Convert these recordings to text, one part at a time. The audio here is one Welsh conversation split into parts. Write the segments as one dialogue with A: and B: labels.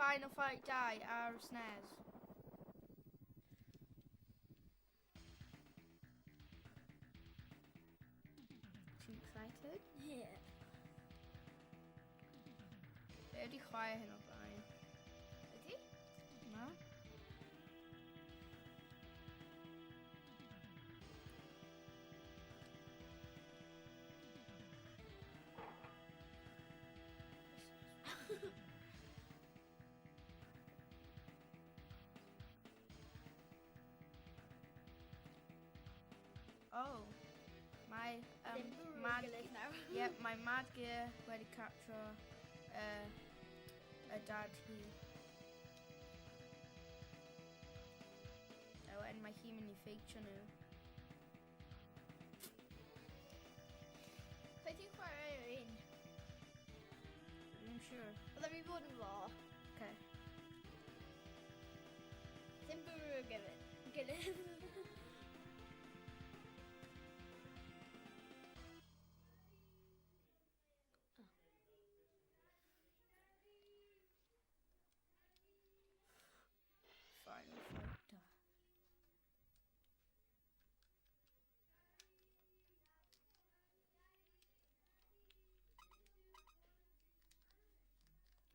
A: Final Fight 2 ar SNES. Ti'n excited?
B: Yeah.
A: Be ydi chwarae hyn o blaen?
B: Ydy?
A: Na? Oh, mae
B: mad,
A: yep, mae Mad Gear wedi captro y dad hi. A wedyn mae hi'n mynd i ffeitio nhw.
B: Fe ti'n chwarae yr un?
A: Ddim siŵr.
B: Byddai fi fod yn fo.
A: Okay.
B: Ddim bwrw y gilydd. Gilydd.
A: Final fight.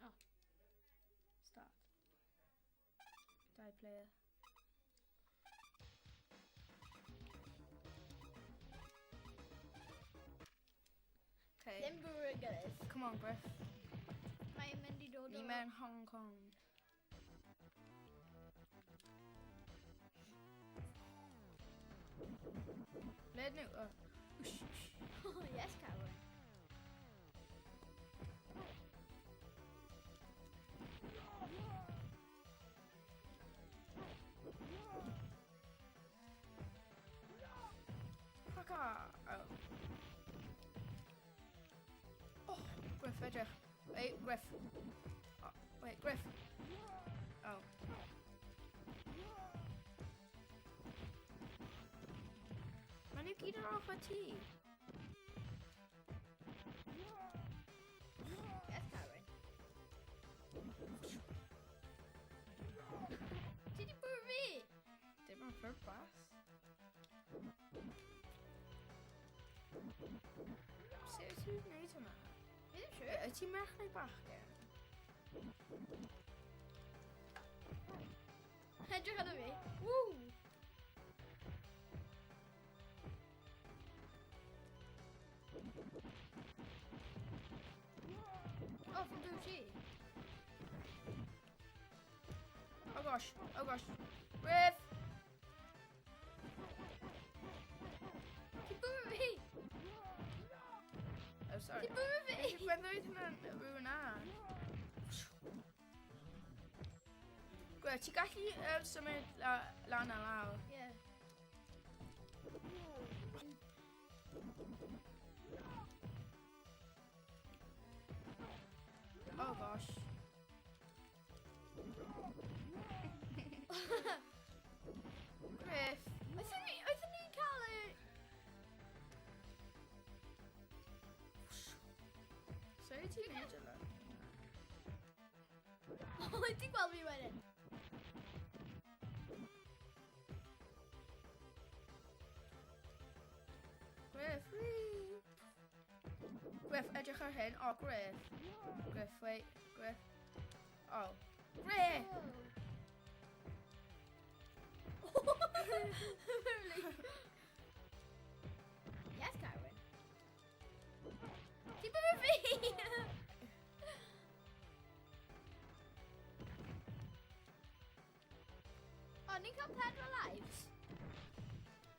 B: Oh.
A: Start. Dau player. Okay.
B: Ddim bwrw y gilydd.
A: Come on, Griff.
B: Mae'n mynd i dod
A: Ni
B: o...
A: mewn Hong Kong. Ble ydyn nhw? Oh. Wsh, wsh.
B: Oh, yes, Karen.
A: Fuck off. Oh. Oh, Griff, edrych. Wait, Griff. Oh, wait, Griff. Oh. Maen nhw gyd ar ochr ti.
B: Yes, Karen. Ti di bwrw fi?
A: Dim ar pwrpas. Sut wyt ti'n gwneud hwnna?
B: Fi ddim siŵr.
A: Wyt ti'n merch neu bachgen?
B: Edrych arno fi. Woo! Oh, fi'n bwrw ti.
A: Oh gosh, oh gosh. Griff!
B: Ti'n bwrw fi?
A: Oh, sorry.
B: Ti'n bwrw fi?
A: Nes i gweld hwnna'n rhywun arall. Griff, ti'n gallu symud lan a lawr?
B: Yeah.
A: Oh gosh. Griff.
B: Oeddwn ni'n cael y...
A: So wyt ti'n neud hwnna?
B: Ti'n gweld fi wedyn?
A: Griff, wee! Griff, edrych ar hyn. Oh, Griff. Griff, wait. Griff. Oh. Griff!
B: Oh. Yes, Karen. Ti'n bwrw fi? O, ni'n cael pedwar lives.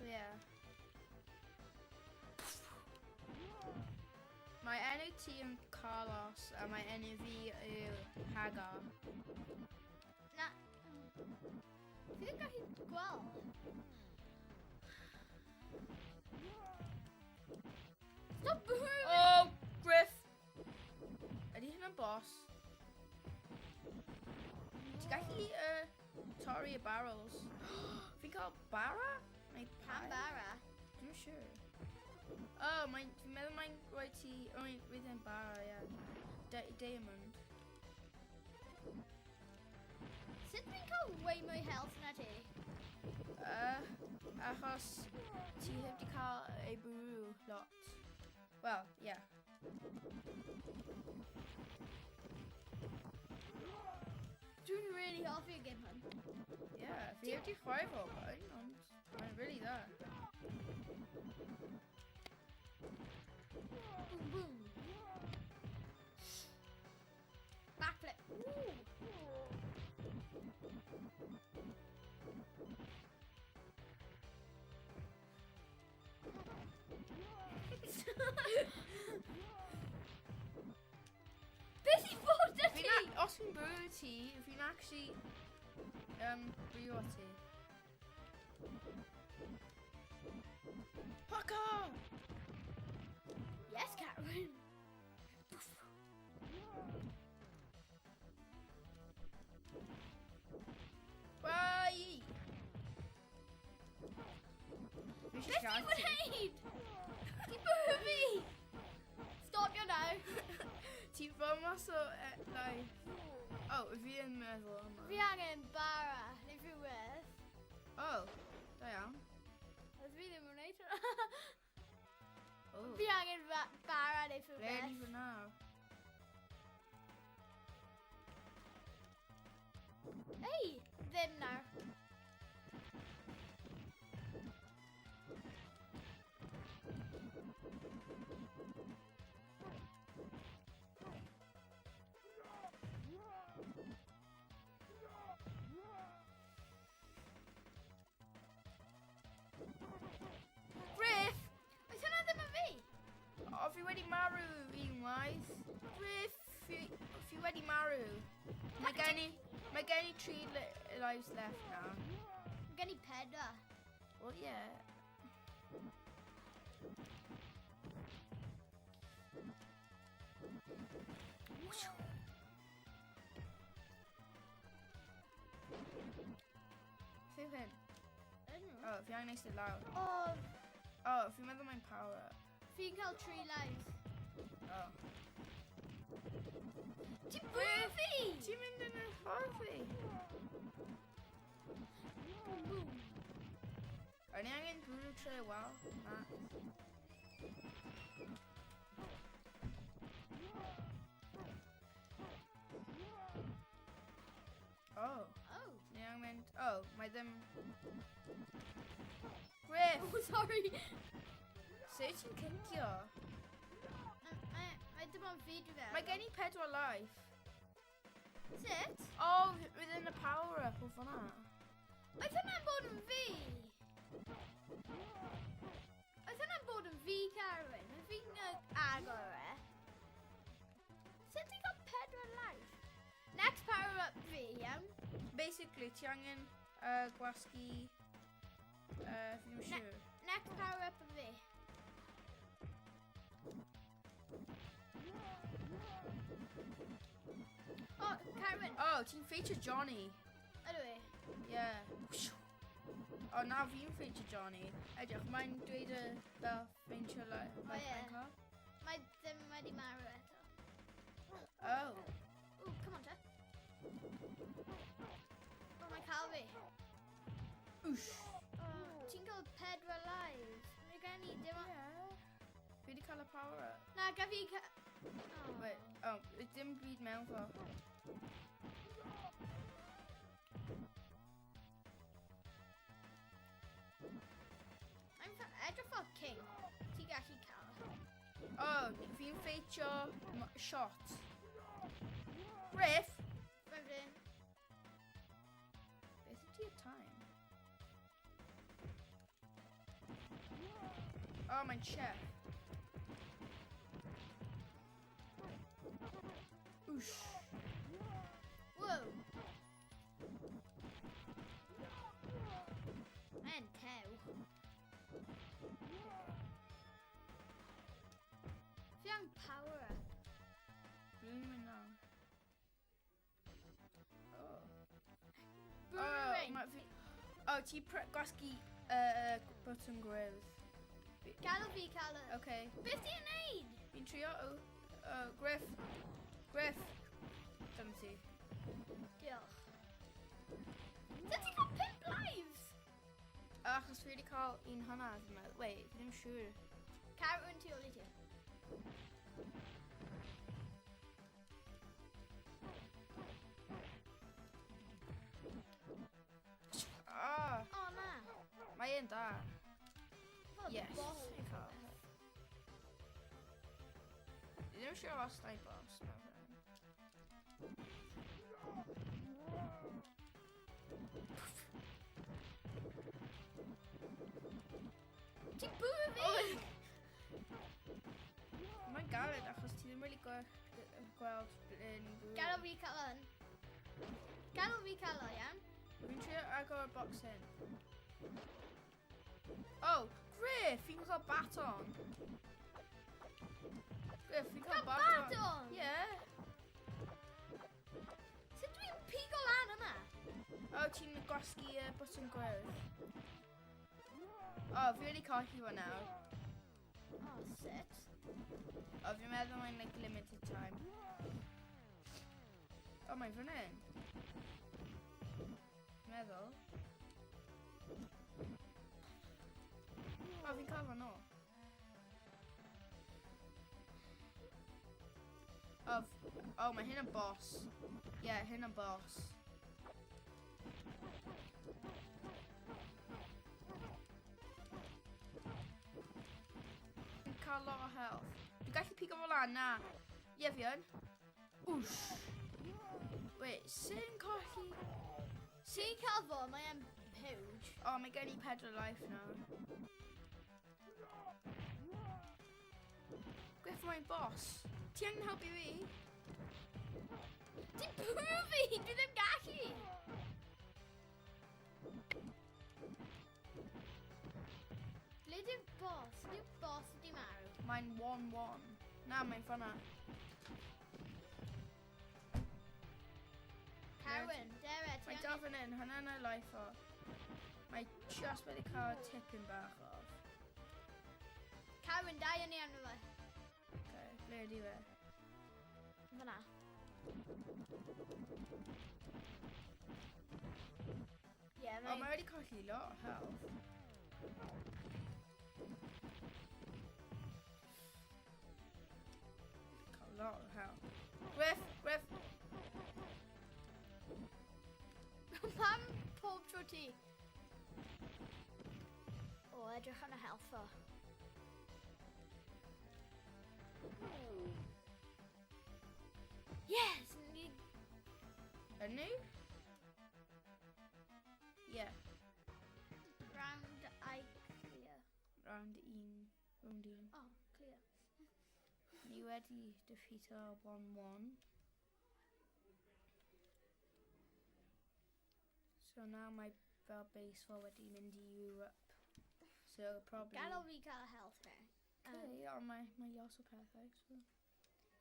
A: Yeah. Mae enw ti yn Carlos a mae enw fi yw Hagar.
B: Na. Fi ddim gallu gweld. Stop bwrw fi!
A: Oh, Griff! Ydy hynna'n boss? Ti'n gallu torri y barrels? Fi'n cael bara? Neu
B: Pam
A: pie?
B: bara?
A: Dwi'n siŵr. Oh, mae'n, fi'n meddwl mae'n rhoi ti, oh, mae'n rhoi bara, ie. Yeah. Diamond. Achos ti heb di cael ei bwrw lot. Wel, ie. Yeah.
B: Dwi'n really hoffi y game hwn.
A: Ie, yeah, fi heb di chwarae fo blaen, ond mae'n really dda.
B: Boom, boom. Backflip. Ooh. Beth i fod â ti?
A: Os fi'n bwrw ti, fi'n actually bwrw ti. Parkour!
B: Yes, Karen.
A: Bye! Fi
B: Beth
A: eisiau
B: ti'n
A: siarad ti.
B: gwneud? Ti'n bwrw fi! Stopio now.
A: Ti'n fel mas o like... Oh, fi yn meddwl yma.
B: Fi angen bara neu rhywbeth.
A: Oh, da iawn.
B: Oedd fi ddim yn gwneud hwnna.
A: Oh,
B: Fi angen bara neu
A: ble ni
B: rhywbeth.
A: fy nawr?
B: Ei, ddim nawr.
A: Griff!
B: Oedd hwnna ddim yn fi?
A: O, fi wedi marw unwaith. Griff, fi wedi marw. Mae gen i tri lives left now.
B: Mae gen i pedwar.
A: Well, yeah. Beth yw hyn? Oh, fi angen eistedd lawr.
B: O,
A: Oh, fi'n meddwl mae'n power up.
B: fi'n cael tri lives.
A: Oh.
B: Ti'n bwrw fi!
A: Ti'n mynd yn y ffordd fi?
B: Boom, boom.
A: O'n i angen bwrw trwy y wal? Na. Oh,
B: Oh.
A: ni angen mynd... Oh, mae ddim... Griff!
B: Oh, sorry.
A: Sut ti'n cicio?
B: Mae dim ond fi dwi'n meddwl.
A: Mae gen i pedwar life.
B: Sut?
A: Oh, within the power up o fan'na.
B: Oedd hwnna'n bod yn fi? Oedd hwnna'n bod yn fi, Carwyn? Oedd fi'n agor e? Sut ti'n cael pedwar life? Next power up fi, iawn?
A: Basically, ti angen gwasgu... Fi ddim yn siŵr.
B: Next power up fi. Oh, Carwyn,
A: Oh, ti'n feature Johnny.
B: ydw i?
A: Yeah. Oh, na fi'n feature Johnny. Edrych, mae'n dweud y fel feintio life
B: O, ie.
A: mae'n cael.
B: Mae ddim wedi marw eto.
A: Oh.
B: Ooh, come on, te. Oh, mae'n cael fi.
A: Whoosh.
B: Oh, ti'n cael pedwar lives. Mae gen i dim ond...
A: Yeah. Fi wedi cael y power up.
B: Na, gaf fi... Oh.
A: Wait, oh, dim byd mewn fo.
B: I'm edrych fel king. Ti'n gallu cael.
A: Oh, fi'n ffeitio shot. Griff!
B: Fyfryn.
A: Beth ydy'r time? Oh, mae'n chef. Whoosh.
B: Whoa. Mae'n tew. Fi am power up.
A: Dwi'n mynd nawr. Oh. Oh,
B: Brewing.
A: ma' fi... Oh, ti gwasgu button gwyrdd.
B: Gadw fi cael y...
A: Okay.
B: Beth ti'n neud?
A: Fi'n trio... Oh, oh, Griff. Griff. Dyma ti.
B: Diolch. Sut ti'n cael pump lives?
A: Achos fi wedi cael un hwnna, fi'n meddwl. Wait, fi ddim siŵr.
B: Carwyn tu ôl i ti.
A: Ah!
B: O, na.
A: Mae e'n da.
B: Fel
A: Yes.
B: bol.
A: Fi'n cael. Fi ddim siŵr os na i boss. na fe.
B: Ti'n bwrw fi!
A: Mae'n galed achos ti ddim really gweld ble ni'n bwrw.
B: Gadael fi cael hwn. Gadael fi cael o, iawn?
A: Fi'n trio agor y box hyn. Oh, Griff, fi'n cael baton. Griff, fi'n cael
B: Cael
A: baton.
B: baton?
A: Yeah.
B: Sut dwi'n pigo lan yma?
A: Oh, ti'n gwasgu y button gwyrdd. Oh, fi wedi colli fo nawr.
B: Oh, sut?
A: Oh, fi'n meddwl mae'n like limited time. Oh, mae'n fan hyn. Meddwl. Oh, fi'n cael fo nôl. Oh, oh, mae hyn yn boss. Yeah, hyn yn boss. Fi'n cael lot o health. Dwi'n gallu pigo fo lan, na. Ie, fi yn. Wsh. Wait, sy'n colli...
B: Sy'n cael fo, mae e'n huge.
A: Oh, mae gen i pedwar life nawr. Griff, mae'n boss. Ti angen helpu fi?
B: Ti'n bwrw fi! Dwi ddim gallu! Ble di'r boss? Di'r boss ydi marw?
A: Mae'n 1-1. Na, mae'n fanna.
B: Carwyn, dere, ti
A: Mae dal fan hyn, hwnna'n ei life o. Mae just wedi cael tipyn bach off.
B: Carwyn, da i ni arno fe.
A: Okay, ble ydi fe?
B: Fyna. Ie,
A: Oh,
B: mae...
A: mae wedi colli lot o health. Cael lot o health. Griff, Griff.
B: Pam pob tro ti? O, edrych yn y health o. Yes! Ni...
A: Ynny? Yeah,
B: Round I clear.
A: round un. Round un.
B: Oh, clear.
A: Ni wedi defeato 1-1. So now mae fel base fo wedi mynd i Europe. So probably...
B: Gadael fi cael y health fe.
A: Okay, ond mae lot o pethau. So.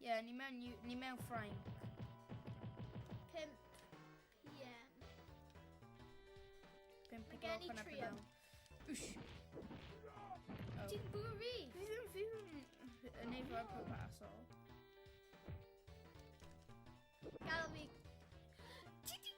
A: Yeah, ni mewn Ffrainc.
B: 5 p.m.
A: 5
B: Mae gen i
A: gloch yn y
B: trio.
A: prynhawn. Wsh. Oh.
B: Ti'n bwrw fi?
A: Fi ddim yn neud fo ar pwrpasol.
B: Gadael fi... Ti di...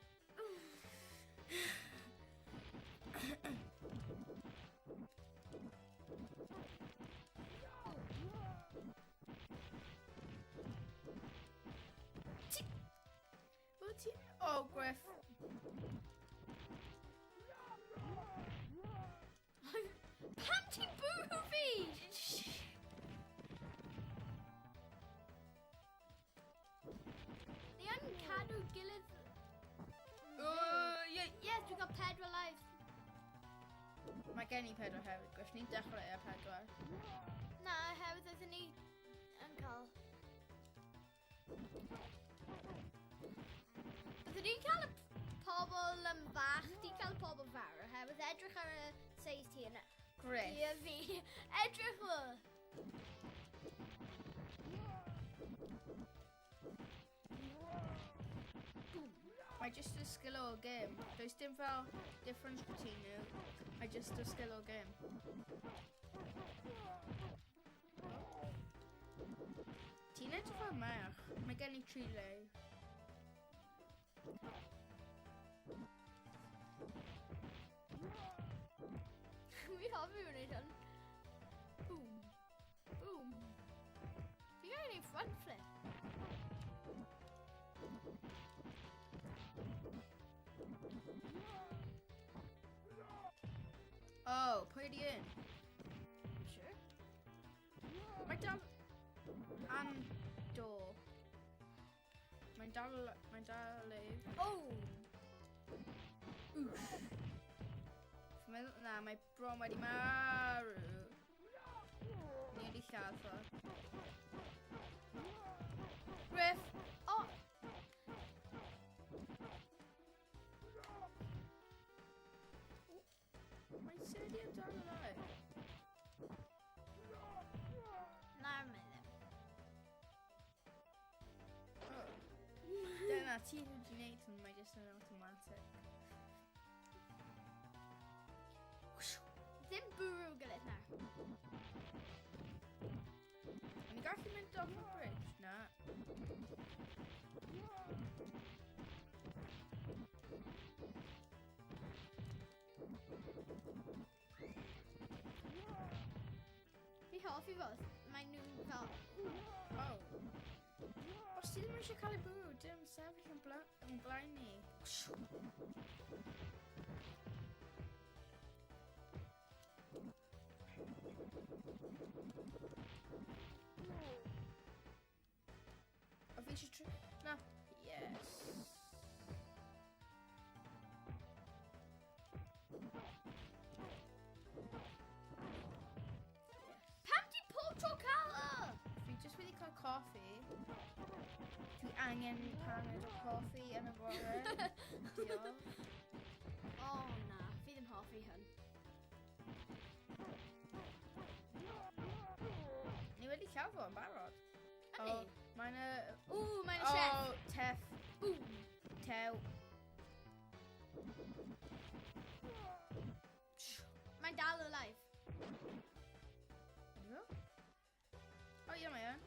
A: Wel ti... Oh, Griff.
B: Pam ti'n bwrw fi? Ni yn cadw gilydd...
A: Oh, yeah.
B: Yes, dwi'n cael pedwar lives.
A: Mae gen i pedwar hefyd, Griff. Ni'n dechrau ar pedwar.
B: Na, oherwydd oedden ni yn cael... Byddwn ni'n cael y pobl yn fach, di cael y pobl fawr, oherwydd edrych ar y seis ti yn
A: Griff.
B: Ie fi. Edrych o.
A: Mae just y skill o'r game. Does dim fel difference between nhw. Mae just y skill o'r game. Ti'n edrych fel merch. Mae gen i tri le. Oh, pwy di un?
B: Sure.
A: Mae dal... Andor. Mae'n dal... Mae'n dal live.
B: Oh!
A: Wff. Fi'n meddwl... Na, mae bron wedi marw. Ni wedi lladd fo. Griff!
B: Oh!
A: Mae'n sedi yn dal alive.
B: Na, mae ddim.
A: Oh. Dyna, ti wedi gwneud hwn, mae jyst yn automatic.
B: Ddim bwrw gilydd nawr.
A: O'n i gallu mynd off y bridge? Na.
B: Fi hoffi fod. Mae nhw'n fel...
A: Oh. Os ti ddim eisiau cael ei bwrw, dim sefyll yn, bla yn blaen ni. O fi eisiau tri... Na. Yes. Yes.
B: Pam ti pob tro cael y?
A: Fi jyst wedi cael coffi. Dwi angen paned o coffi yn y bore. Diolch.
B: Oh na, fi ddim hoffi hwn.
A: Ni wedi lladd fo yn barod.
B: Yndi?
A: Oh, mae'n y...
B: Ww, mae'n y chef.
A: Oh, teff.
B: Boom.
A: Tew.
B: Mae'n dal alive.
A: Ydy fo? O, ie, mae yn.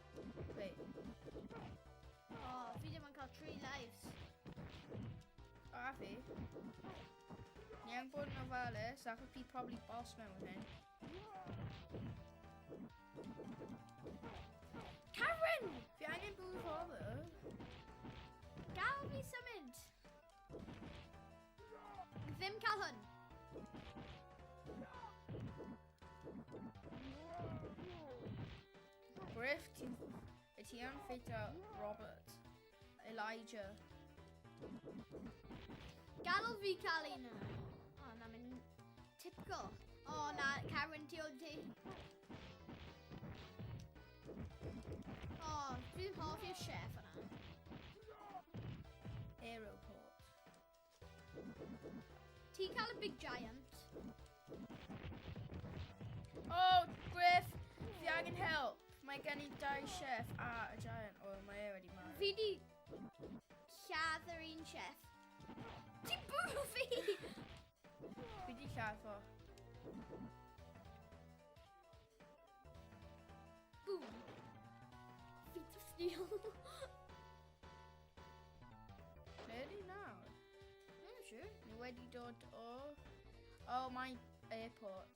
A: Wait.
B: Oh, fi ddim yn cael 3 lives.
A: O, a fi. Ni angen bod yn ofalus, achos fi probably boss mewn hyn.
B: Karen!
A: Fi angen bwrw fo, ddo.
B: Gael fi symud. Ddim cael hwn.
A: Griff, ti'n... Wyt ti yn ffeito Robert. Elijah.
B: Gadal fi cael un yna. O, na, mae'n typical. O, na, Karen, ti oedd ti. O, fi ddim hoffi'r chef yna.
A: Aeroport.
B: Ti'n cael y big giant.
A: Oh, Griff! Fi angen help. Mae gen i dau chef a y giant. O, mae e wedi marw.
B: Fi di lladd yr un chef. Ti'n bwrw fi!
A: Fi di lladd fo.
B: Boom. Feet of steel.
A: Ble ydi nawr?
B: I'm sure.
A: Ni wedi dod o... Oh, my airport.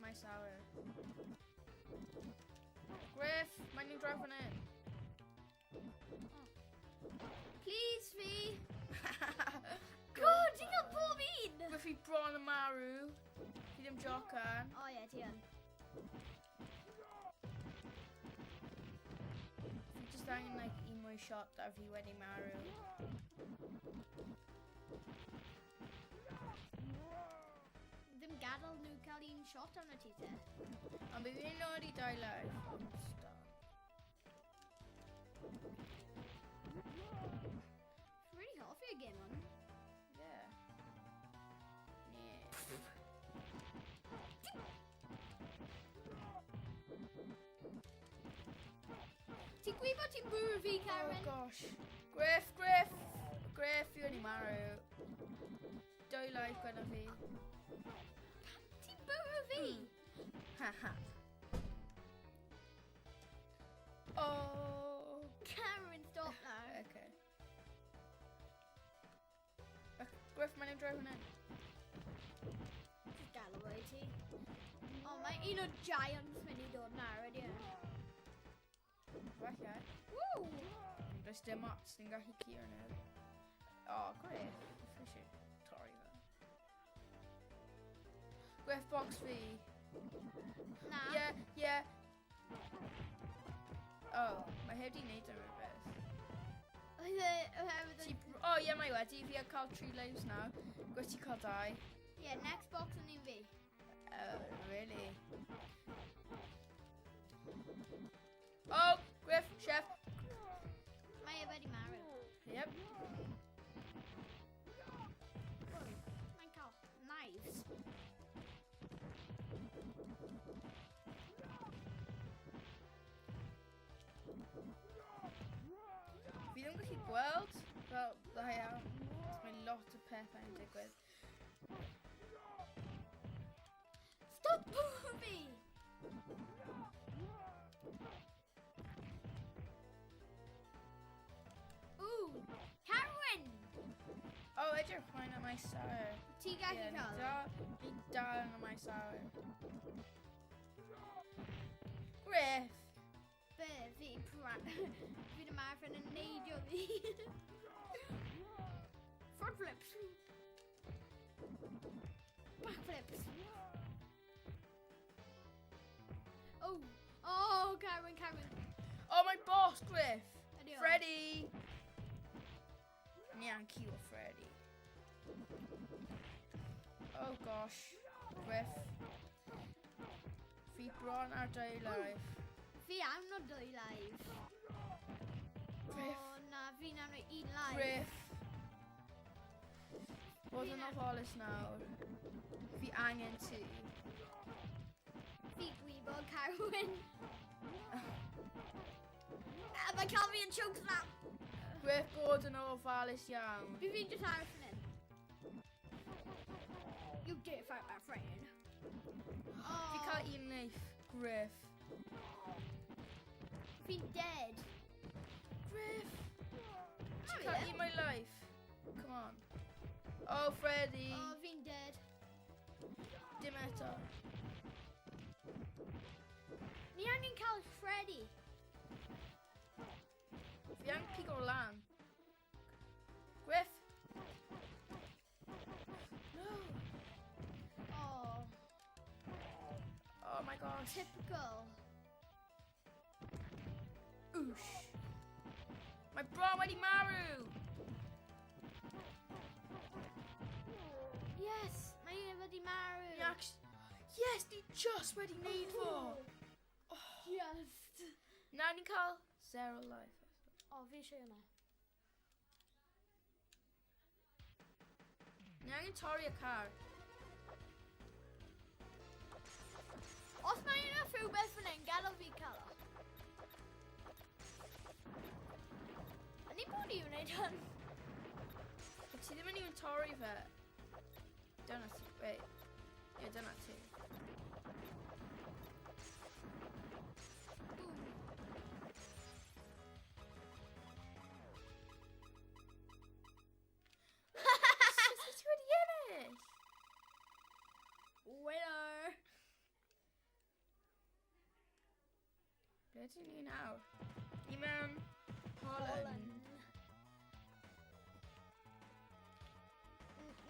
A: My sour. Griff, mae nhw'n drive fan hyn.
B: Please, fi. God, ti'n cael bob un!
A: Griff fi bron yn marw. Fi ddim jocan.
B: O ie, ti yn.
A: Fi just angen like un mwy shot a fi wedi marw.
B: Ddim gadael nhw cael un shot arno ti te.
A: Ond fi fi'n nod i dau life. Ond stop.
B: Really hoffi y game hwn.
A: Yeah. Yeah.
B: Ti'n gwybod ti'n bwrw fi,
A: Oh
B: Karen?
A: gosh. Griff, Griff! Griff, fi wedi marw. Dau life gyda fi.
B: Ti'n bwrw fi?
A: Haha. Oh.
B: Karen, stop now.
A: Okay. Griff, mae'n nhw'n droi hwnna.
B: Just galw i ti. O, mae un o giants mynd i dod nawr, ydy e?
A: Falle.
B: Woo!
A: Does dim ots, ni'n gallu curo nhw. Oh, Griff. Fi eisiau torri fe. Griff, box fi.
B: Na.
A: Yeah, yeah. Oh, mae heb di wneud yn rhywbeth.
B: Oedd e, oherwydd...
A: Ti, oh, ie, yeah, mae wedi. Fi ar cael 3 lives nawr. Griff, ti cael 2.
B: Yeah, next box yn un fi.
A: Oh, really? Oh, Griff, chef.
B: Mae e wedi marw.
A: Yep.
B: Mae'n cael knives.
A: Fi ddim yn gallu gweld. Fel, dda iawn. Mae lot o pethau'n digwydd.
B: Stop bwrw fi! Ooh, Carwyn!
A: Oh, edrych, mae'n y maes awyr.
B: Ti gallu
A: Ie, ni
B: cael?
A: dal- Ni dal yn y maes awyr. Griff!
B: Be, fi pran. Fi ddim arfer yn neidio fi. Front flips. Back flips. Oh, oh, Carwyn, Carwyn.
A: Oh, my boss, Griff!
B: Ydi o?
A: Freddy! Ni angen o Freddy. Oh gosh, Griff. Fi bron ar dau life.
B: Fi am no dwy live.
A: Griff.
B: Oh, na, fi'n am no un live.
A: Griff. Bod yn ofalus nawr. Fi angen ti.
B: Fi gwybod, Carwyn. A mae cael fi yn choke slam.
A: Griff, bod yn ofalus iawn.
B: Fi fi'n just aros fan hyn. You dare fight my friend. Oh,
A: Fi cael un leif. Griff.
B: Fi'n dead.
A: Griff.
B: Na
A: Ti
B: fi
A: cael
B: ddim.
A: un my life. Come on. Oh, Freddy.
B: Oh, fi'n dead.
A: Dim eto.
B: Ni angen cael Freddy.
A: Fi angen pigo lan. Griff. No.
B: Oh,
A: Oh my gosh.
B: typical.
A: Oosh. Mae bron wedi marw.
B: Yes, mae e wedi marw.
A: Ni act- Yes, ni just wedi wneud fo.
B: Just.
A: Nawr ni'n cael zero life.
B: Oh, fi eisiau hwnna.
A: Ni angen torri y car.
B: Os mae yna rhywbeth fan hyn, gadael fi cael o. A ni bod i wneud hwn.
A: But ti ddim yn even torri fe. Dyna ti. Wait. Ie, dyna ti.
B: Boom.
A: Sut ti wedi ennill?
B: Winner.
A: Ble ydyn ni nawr? Ni mewn Holland.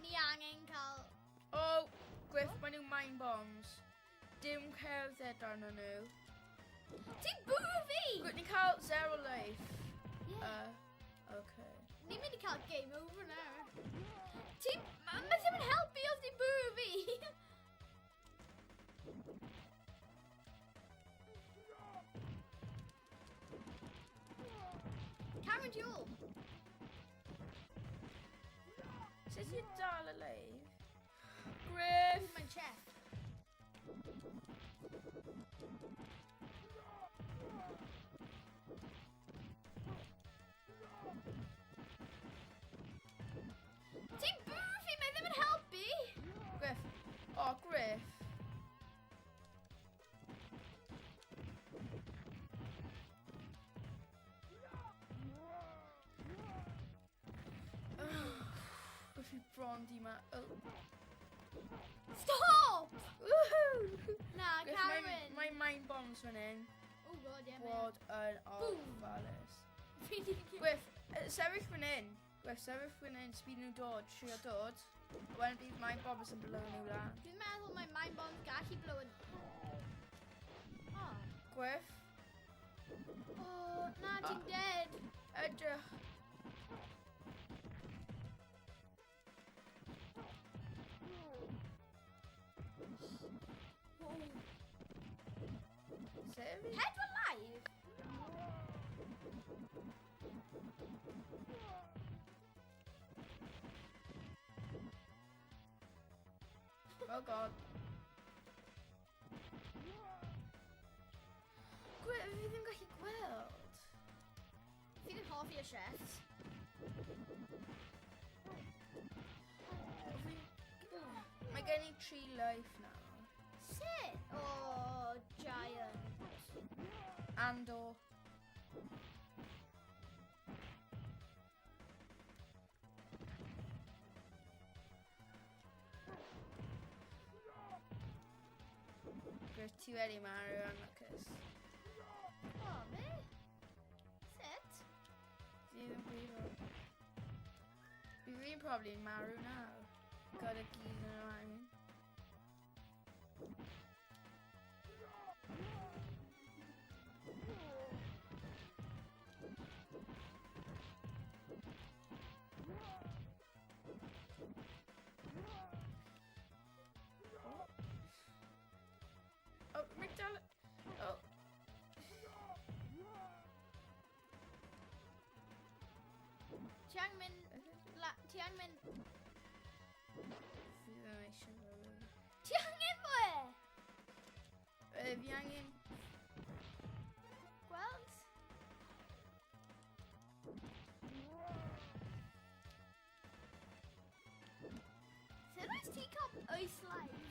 B: Ni angen cael...
A: Oh, Griff, maen nhw'n mine bombs. Dim cerdded arno nhw.
B: Ti'n bwrw fi!
A: Griff, ni'n cael zero life.
B: Yeah.
A: Okay.
B: Ni'n mynd i cael game over nawr. Ti'n... Mae ma ddim yn helpu os ti'n bwrw fi! Cameron Jewel.
A: Sut ti'n dal alive? Griff!
B: Mae'n chef. Ti'n bwrw fi, mae ddim yn helpu!
A: Griff. Oh, Griff. Griff i bron di ma... Oh.
B: Stop!
A: Woohoo!
B: Na,
A: Griff,
B: Karen.
A: mae mind bombs fan hyn.
B: Oh god, yeah, mae.
A: Bod yn
B: Boom.
A: ofalus.
B: Fi 'di-
A: Griff, sefyll fan hyn. Gwef sefyll fan hyn, speed nhw dod, trio dod. A wedyn bydd Mind Bombers yn blow nhw lan.
B: Dwi'n meddwl mae Mind Bombs gallu blow yn... Oh.
A: Gwef.
B: Oh, na, ti'n ah. dead.
A: Edrych. Sef?
B: Pedwar live?
A: Oh god. Gwe, fi ddim gallu gweld.
B: Fi ddim hoffi y chefs.
A: Mae gen i tri life now.
B: Sut? Oh, giant.
A: Andor. Griff, ti wedi marw yn lwcus.
B: O, be? Sut?
A: Fi ddim yn gwybod. Fi fi'n probably marw nawr. Gyda gyd yn yr angen. Oh, Rick dal... Oh.
B: Ti angen mynd... La, ti angen mynd...
A: Fi ddim eisiau fo.
B: Ti angen fo e?
A: Fi angen...
B: Gweld? Sut oes ti'n cael oes life?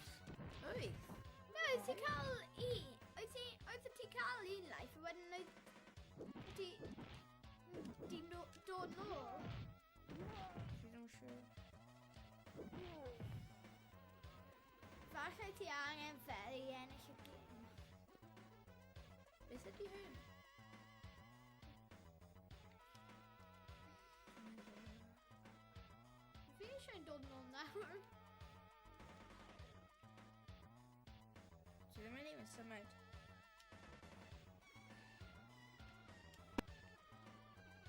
A: Wyth?
B: No, oes ti'n cael un. Oes ti, oes ti'n cael un life, a wedyn oedd ti di no, dod nôl.
A: Fi ddim yn siŵr.
B: Falle ti angen fel i ennill y gêm.
A: Beth ydy hyn?
B: Fi eisiau dod nôl nawr.
A: Ti ddim yn even symud.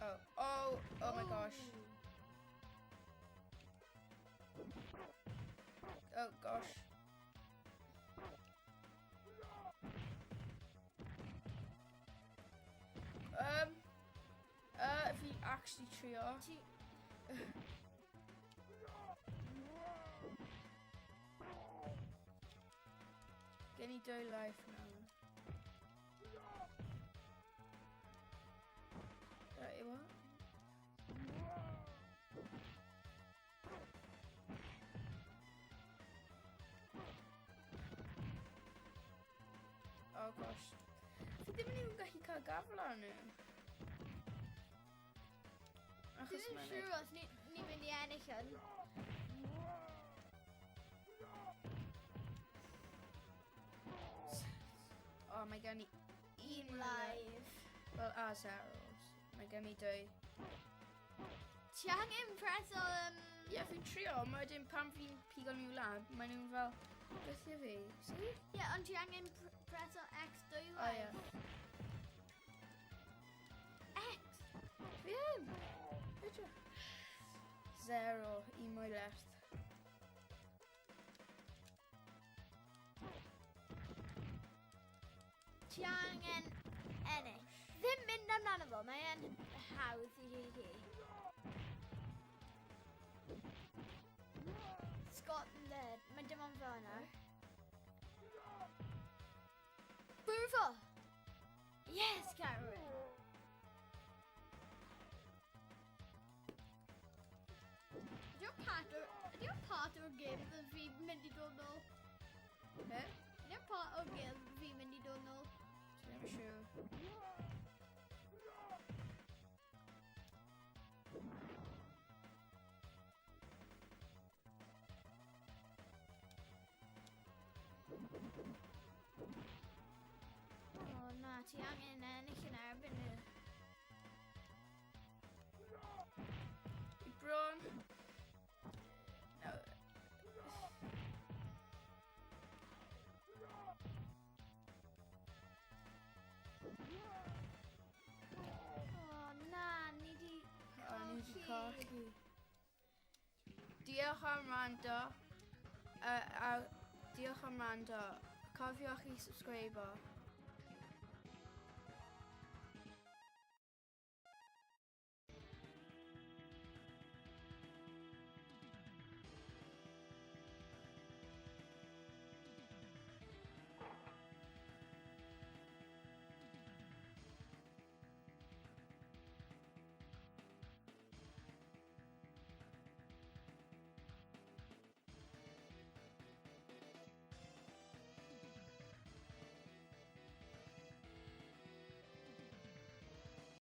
A: Oh, oh, oh my gosh. Oh gosh. Fi actually trio.
B: Ti...
A: Gen i dwy life nawr. Right, what? Oh gosh. Fi ddim yn even gallu cael gafel arnyn nhw.
B: Dwi
A: Achos
B: ddim
A: mae'n
B: siŵr os ni mynd i ennill hwn.
A: Oh, mae gen i un life.
B: Live.
A: Wel, a zeros. Mae gen i dwy.
B: Ti angen preso...
A: Ie, yeah, fi'n trio, ond wedyn pan fi'n pigo nhw lan, maen nhw'n fel, beth yw fi? See?
B: Ie, yeah, ond ti angen preso X dwy
A: O, ie.
B: X!
A: Fi yn! Edrych. Zero, un mwy left.
B: Ti angen ennill. Ddim mynd amdano fo, mae e'n hawdd i chi. Scotland, mae dim ond fel yna. Bwrw fo! Yes, Karen! Ydy o'n part o'r, ydy o'n part o'r game fel fi mynd i dod nôl?
A: Be?
B: Ydy o'n part o'r game fi mynd i dod nôl?
A: Dwi ddim yn siŵr.
B: O na, ti angen ennill yn erbyn nhw.
A: Fi Diolch am rando. A diolch am rando. Cofiwch i subscribe.